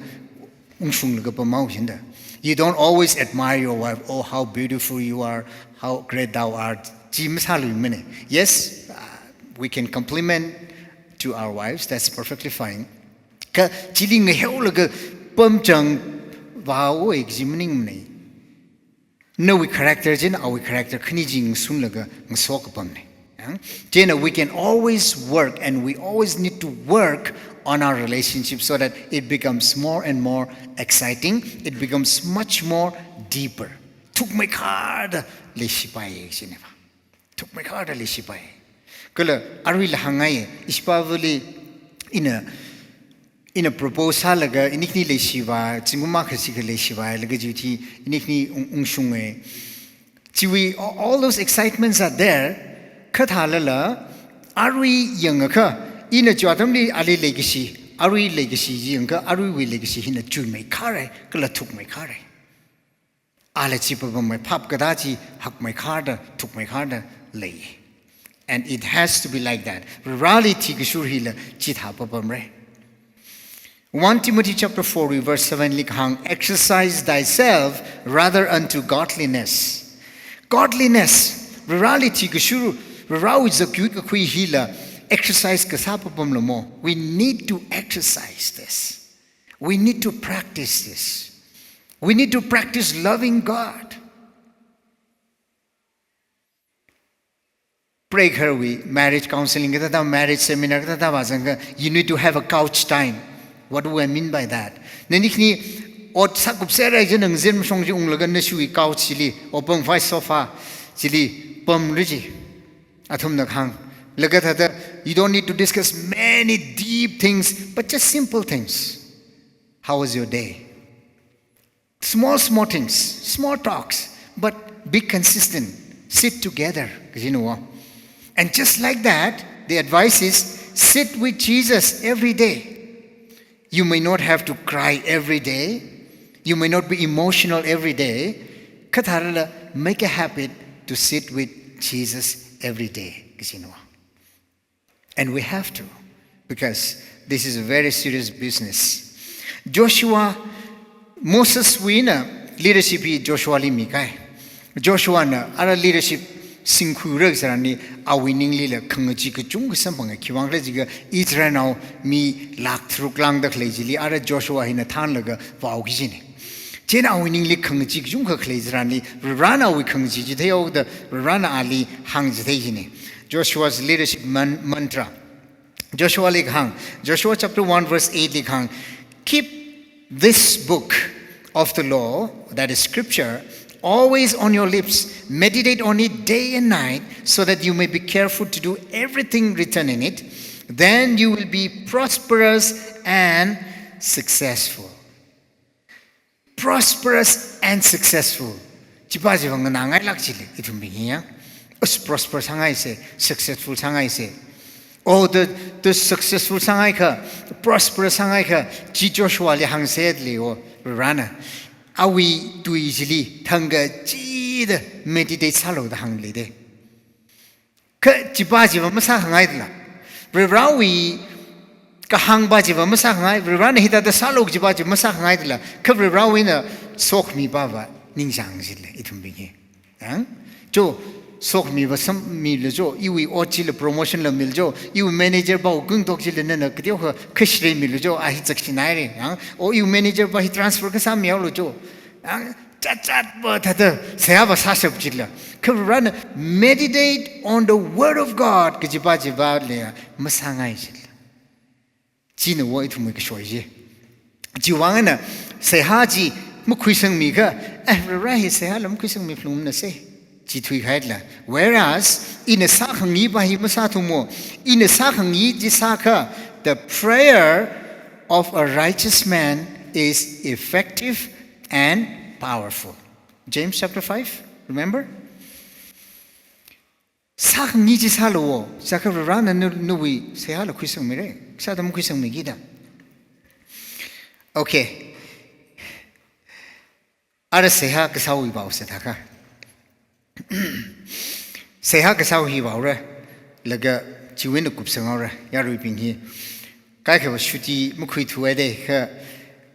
ungshunglaga pamhaowa jida. You don't always admire your wife, "Oh, how beautiful you are, how great thou art." Chi masāluimana. Yes, uh, we can compliment to our wives, that's perfectly fine. Kha chili ngaheolaga pamchang vāhaowa kaji maningmana. Nawui character china awui character khani chi ngasunlaga ngaso kapamna. Yeah? Chieina we can always work, and we always need to work on our relationship so that it becomes more and more exciting, it becomes much more deeper. Thukmeikharda leishipai kajina. Thukmeikharda leishipai. Kala aruila hāngngai, ishi Bible li ina, ina propose sālaga, ini khani leishivai, zingkum akha shikha leishivailaga chiwui thili, ini khani ung, ungshunga. Chiwui, a-, all those excitements are there, kha thālala, arui yangakha, ina chi atamli ali leikashi, arui leikashi chi yangakha, aruiwui leikashi hina chuimeikharhai, kala thukmeikharhai. Ala chi papamai, phap katā chi hakmeikharda, thukmeikharda lei. And it has to be like that. Vareli thikashur hila chithā papamra. One Timothy chapter four verse seven li kahāng, "Exercise thyself rather unto godliness." Godliness, Vareli thikashur, Varewui zakui kakhui hila exercise kasā papamlu mo. We need to exercise this. We need to practice this. We need to practice loving God. Preigaharwui marriage counseling kathāda, marriage seminar kathāda vāzangakha, you need to have a couch time. What do I mean by that? Nani khani ot sākupserra jina ngazin mashong chi unglaga nashiwui couch chili, opang fai sofa chili pamlu ji. Athumna kahāng. Laga thāda, you don't need to discuss many deep things, but just simple things. How was your day? Small, small things, small talks, but be consistent. Sit together, kajina. And just like that, the advice is sit with Jesus every day. You may not have to cry every day. You may not be emotional every day. Kha thālala, make a habit to sit with Jesus every day, kajina. And we have to, because this is a very serious business. Joshua, Moseswui eina leadership hi Joshuali mikai. Joshuana ara leadership singkhuira kachitharanli awui ninglila khangachee kachungkha samphanga, khiwuivang khala jiakha Israelnao mi lakh tharuk lāngda khalei chili ara Joshua hina thānlaga vaoki kajina. Chieina awui ningli khangachee kachungkha khalei kachitharanli, Varena awui khangachee chi theihaoda, Varena ali hāngchithei kajina. Joshua's leadership man-, mantra. Joshuali kahāng, Joshua chapter one verse eight li kahāng, "Keep this book of the law," that is scripture, "always on your lips. Meditate on it day and night, so that you may be careful to do everything written in it. Then you will be prosperous and successful." Prosperous and successful. Chipa chiva nganāngailāk chili, ithumbing hiya. Us prosper sāngaisa, successful sāngaisa. Oh, the, the successful sāngaikha, prosperous sāngaikha, chi Joshua li hāngsa leiwo, Varena. Awui tui chili thangkachida meditate sālu da hāngli de. Kha chipa chiva masākhangaidala. Varivarawui kahāngpa chiva masākhangai, Varena hithāda sālu chipa chiva masākhangaidala. Kha Varivarawuina sokhamipa va ningchāng chila, ithumbing hi. Ang? Cho, sokhamiva sam milu cho, iwui ot chila promotion la milu cho, iwui manager pa wu kungtok chila nana kateokha khashre milu cho, a hi chakshinaire. Ang? O iwui manager pa hi transfer kasā mihaolu cho. Ang? Chatchatva thāda, seihāva sāshap chila. Kha Varena meditate on the word of God, kajipa chiva leiya, masāngai chila. China wo ithumwui kashoi chi. Chiwuivang eina seihā chi makhuisangmikha, eh, Vare hi seihā lam khuisangmi phlungna se. Chi thuihaila. Whereas, ina sākhangayipa hi masāthumo, ina sākhangayi chi sākha, the prayer of a righteous man is effective and powerful. James chapter five, remember? Sākhangayi chi sālu wo, sākha Varena nu, nawui seihāla khuisangmire, sāda makhuisangmikida. Okay. Ara seihā kasāwui pao sāthākha. Seihā kasāwui hi paora, laga chiwuina kupsanghaora, yaruibing hi. Kaikhava shuti makhuithuwa de, kha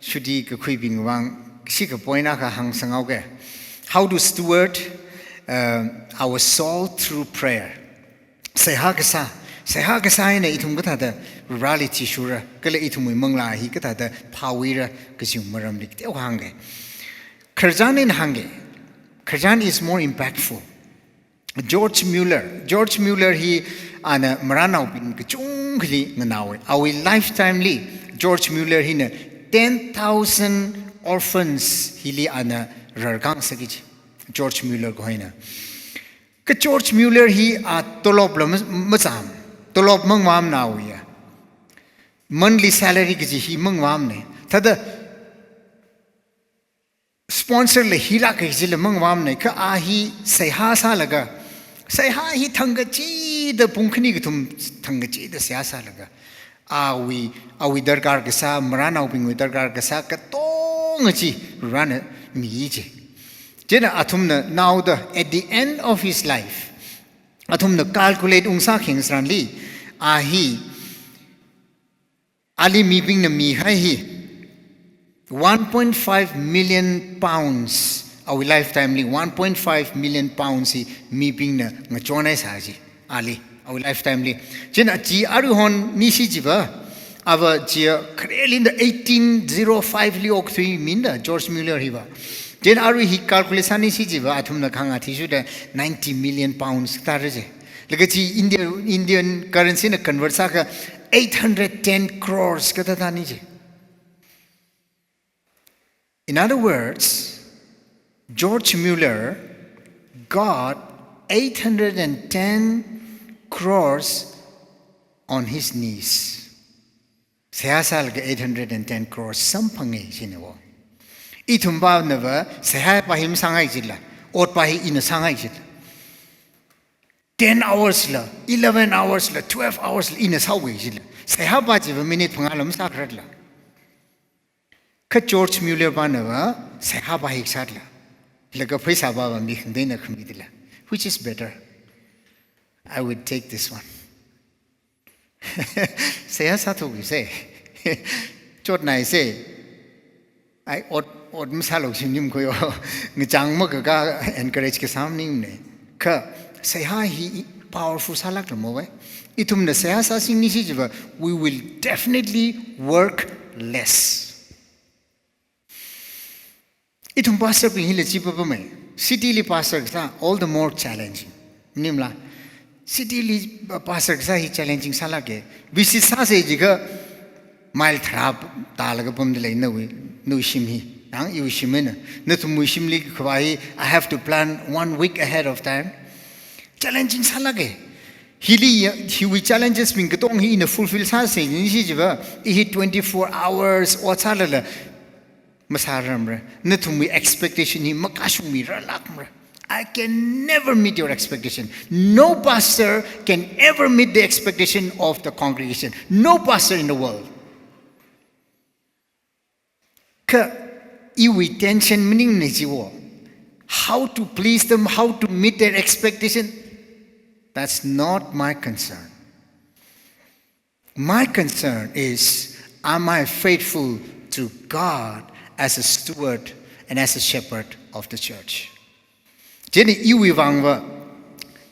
shuti kakhuibing vang, sika point akha hāngsanghaoke. How to steward, uh, our soul through prayer. Seihā kasā, seihā kasā eina ithum kathāda Vareli thishura, kala ithumwui manglā hi kathāda phāwuira kajiwui maramli kateo hāngke. Khararchan eina hāngke. Khararchan is more impactful. George Muller, George Muller hi ana maranaobing kachungkhali nganaowe. Awui lifetime li George Muller hina ten thousand orphans hili ana rarkang sāki chi. George Muller kahoina. Kha George Muller hi a tolopla ma, macham. Tolop mangmamnaoya. Monthly salary kaji hi mangmamne. Thāda sponsor la hilāka jila mangmamne, kha a hi seihā sālaga, seihā hi thangkachida pung khani kathum thangkachida seihā sālaga, awui, awui darkar kasā, maranaobingwui darkar kasā katonga chi Varena mi chi. Chieina athumna naoda, at the end of his life, athumna calculate ungsā kheng sāranli, a hi ali mibingna mihai hi one point five million pounds, awui lifetime li one point five million pounds hi mibingna ngachonhai sā chi, ali, awui lifetime li. Chieina chi aruihon nishi chiva, ava chi khareli da eighteen zero five li okthui minda George Muller hiva. Chieina arui hi calculate sānishi chiva, athumna khangā thishurda ninety million pounds tara chi. Laga chi India, Indian currency na convert sākha eight hundred ten crores kathāthāni chi. In other words, George Muller got eight hundred and ten crores on his knees. Seihā sālaga eight hundred and ten crores samphange chine wo. Ithumpa nava seihāpa hi masāngai jila, otpa hi ina sāngai jila. Ten hours la, eleven hours la, twelve hours la, ina sāwui jila. Seihāpa chiva minute phangāla masākharatla. Kha George Muller pana va, seihāpa hi sātla. Laga pheisāpa va mi khangateina khamidila. Which is better? I would take this one. Seihā sāthuki se. Chotnai se. Ai ot, ot masālu shimnim khuiyo. Ngachang makaka encourage kasā maningmane. Kha seihā hi powerful sālākla mo we. Ithumna seihā sāsingnishi chiva, we will definitely work less. Ithum pastor bing hila chi papamei. City li pastor kasā all the more challenging. Maningmala? City li, uh, pastor kasā hi challenging sālāke. Visit sāsa jiakha mile tharā tālaga pamda lei nawui, nawui shim hi. Ang iwui shim eina. Nathumwui shimli khavā hi, I have to plan one week ahead of time. Challenging sālāke. Hili ya, hiwui challenges bing katong hi ina fulfill sāsa nishi chiva, i hi twenty-four hours ot sālala masāramra. Nathumwui expectation hi makashungmirarlākmara. I can never meet your expectation. No pastor can ever meet the expectation of the congregation. No pastor in the world. Kha iwui tension maningmana chiwo. How to please them, how to meet their expectation, that's not my concern. My concern is, am I faithful to God as a steward and as a shepherd of the church? Chieina iwui vangva,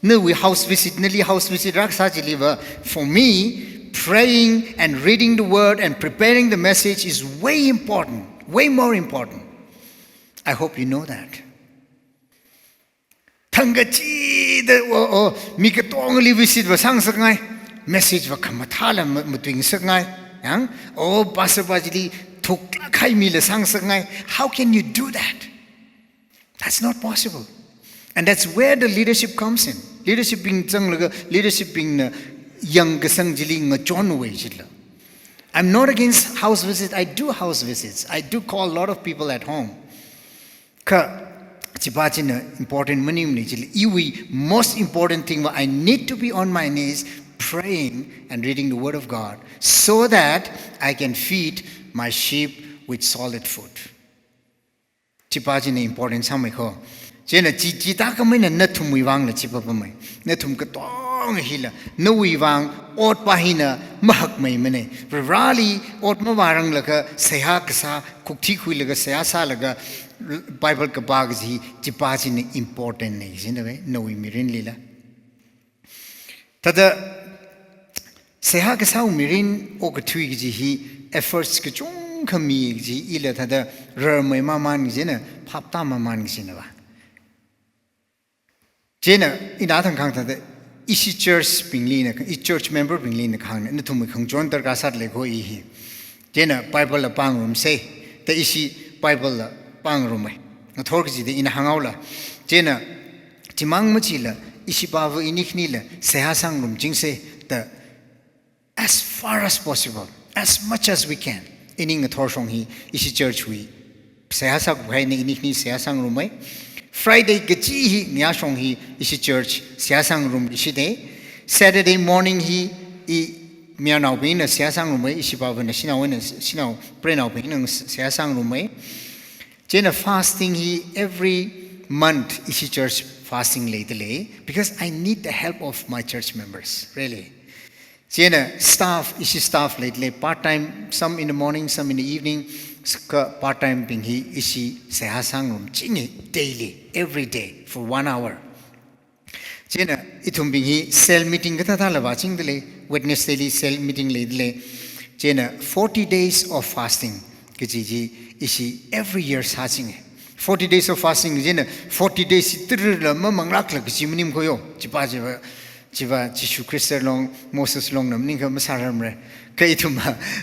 nawui house visit, nali house visit rākasā chiliva, for me, praying and reading the word and preparing the message is way important, way more important. I hope you know that. Thangkachida, oh, oh, mi katongali visit va sāngasakngai. Message va khamathāla ma-, matuingasakngai. Yang, oh, pastor pa chili thuklāk kahai mila sāngasakngai. How can you do that? That's not possible. And that's where the leadership comes in. Leadership bing zanglaga, leadership bingna yangkasang chili ngachonwui chila. I'm not against house visit. I do house visits. I do call a lot of people at home. Kha, chipa china important maningmana chili. Iwui most important thing va, I need to be on my knees praying and reading the word of God so that I can feed my sheep with solid food. Chipa china important sāmei kho. Chieina chi, chithākhameina nathumwui vangla chipa pamei. Nathum katonga hila, nawui vang otpa hina mahakmeimana. Vareli ot mavāranglakha seihā kasā, khukthui khuilaga seihā sālaga Bible kapā kaji, chipa china important na kajina ve, nawui mirinlila. Thāda seihā kasāwui mirin okathui kaji hi efforts kachungkha mi kaji ila thāda rarmei mamān kajina, phaptā mamān kajina va. Chieina ina thangkhang thāda ishi church bingli na, i church member bingli na khangna, nathumwui khangachon darkar sāda lei kho i hi. Chieina Bible la pāngarumsa, da ishi Bible la pāngarumei. Ngathor kachida ina hānghaola. Chieina chimang machila, ishi pava ini khanila seihā sāngarumchingsa, da as far as possible, as much as we can. Ini ngathor shong hi ishi church wui seihā sākhuihaina, ini khani seihā sāngarumei. Friday kachi hi ngayā shong hi ishi church seihā sāngarumshida. Saturday morning hi i mayarnaobingna seihā sāngarumei, ishi pavana shanaona, shanao preinaobingna seihā sāngarumei. Chieina fasting hi every month ishi church fasting leida lei, because I need the help of my church members, really. Chieina staff, ishi staff leida lei, part time, some in the morning, some in the evening, kha part time bing hi ishi seihā sāngarumchinga daily, every day, for one hour. Chieina ithumbing hi cell meeting kathāthāla vāchingda lei, Wednesday li cell meeting leida lei. Chieina forty days of fasting kaji chi ishi every year sāchinga. Forty days of fasting chieina forty days hi tirirla mamanglākla kaji maning kho yo. Chipa chiva, chiva Jishu Khrista long, Moses longna maningakha masārarmara. Kha ithum,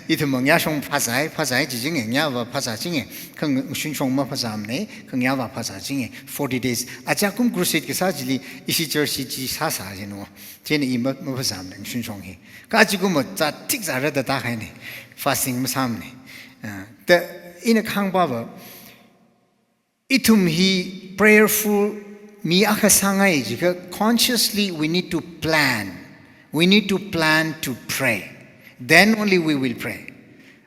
ithum ngayā shong phāzai, phāzai jichinga, ngayā va phāzāchinga, kha ngashun shong maphāzāmana, kha ngayā va phāzāchinga, forty days. Aja kum crusade kasā chili, ishi church chi sāsā jino. Chieina i ma, maphāzāmana, ngashun shong hi. Kha aja kum va zat thik zāra da tāhaina, fasting masāmana. Ah, da ina khangpa va, ithum hi prayerful mi akha sāngai jiakha, consciously we need to plan. We need to plan to pray. Then only we will pray.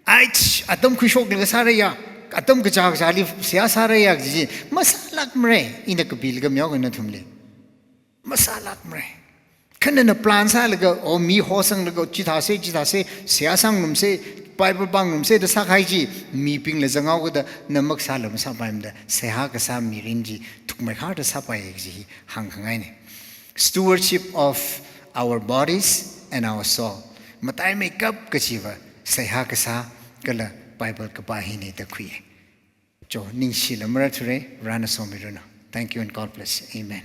Ai, atam khuishok laga sāra ya, atam kachā kachāli seihā sāra ya, kaji masālākmara, ina kapilaga miyaokana nathumli. Masālākmara. Kha nana plan sālaga, o mi hosanglaga, chithāsa, chithāsa, seihā sāngarumsa, Bible pāngarumsa da sākahai chi, mibingla zanghaokada, na maksāla masāpaimada, seihā kasā mirin chi thukmeikharda sāpai kaji hi hāngkhangaina. Stewardship of our bodies and our soul. Mataimeikap kajiva, seihā kasā kala Bible kapā hina da khuiya. Cho, ningshila marāthura, Varena somiranu. Thank you and God bless. Amen.